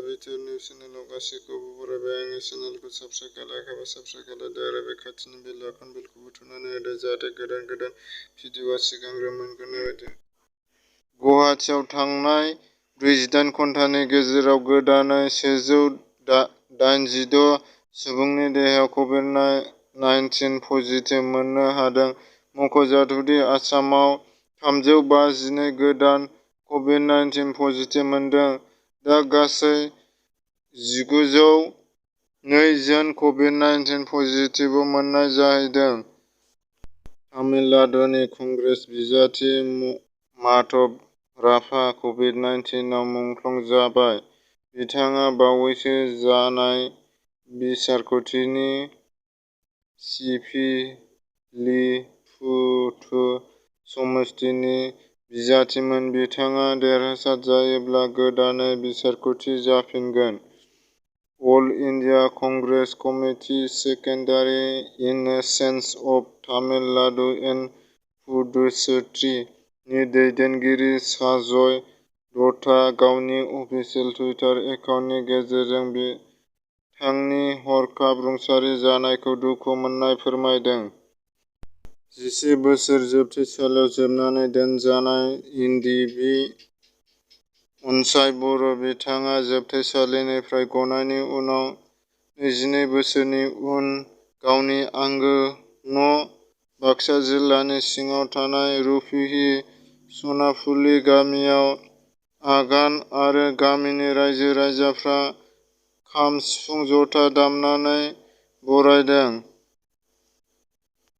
BTR news चेनेलाव गासैखौबो बरायबाय। आंनि चेनेलखौ subscribe खालामाखैबा subscribe खालामदो आरो बे खाथिनि बेल आइकनखौ थुनानै होदो जाहाथे गोदान भिडिअआ सिगांग्रो मोनग्रोनाय बायदि। गुवाहाटीआव थांनाय 48 घन्टानि गेजेराव गोदानै 186 सुबुंनि देहायाव कभिड-19 पजिटिभ मोननो हादों। मख'जाथाव दि आसामाव 352 गोदान कभिड-19 पजिटिभ मोनदों। दा गासै 1902 जन कभिड-19 पजिटिभ मोननाय जाहैदों। तामिलनाडुनि कंग्रेस बिजाथि माधव राभा कभिड-19 आव मुंख्लं जाबाय। बिथाङा बावैसो जानाय बिसायख'थिनि चिभिलिपुथु समस्तिनि बिजाथिमोन। बिथाङा देरहासार जायोब्ला गोदानै बिसायख'थि जाफिनगोन। All India Congress Committee secretary in charge of Tamil Nadu and Puducherry नि दैदेनगिरि साजय दत्तआ गावनि अफिसियेल टुइटार एकाउन्टनि गेजेरजों बिथांनि हरखाब रुंसारि जानायखौ दुखु मोननाय फोरमायदों। 11 बोसोर जोबथेसालियाव जोबनानै दोनजानाय इन्दिबि अनसाय बर'। बिथाङा जोबथेसालिनिफ्राय गनायनि उनाव 22 बोसोरनि उन गावनि आंगो न' बाक्सा जिल्लानि सिङाव थानाय रुपहि सनाफुलि गामियाव आगान आरो गामिनि रायजो राजाफ्रा खाम सिफुं जथा दामनानै बरायदों।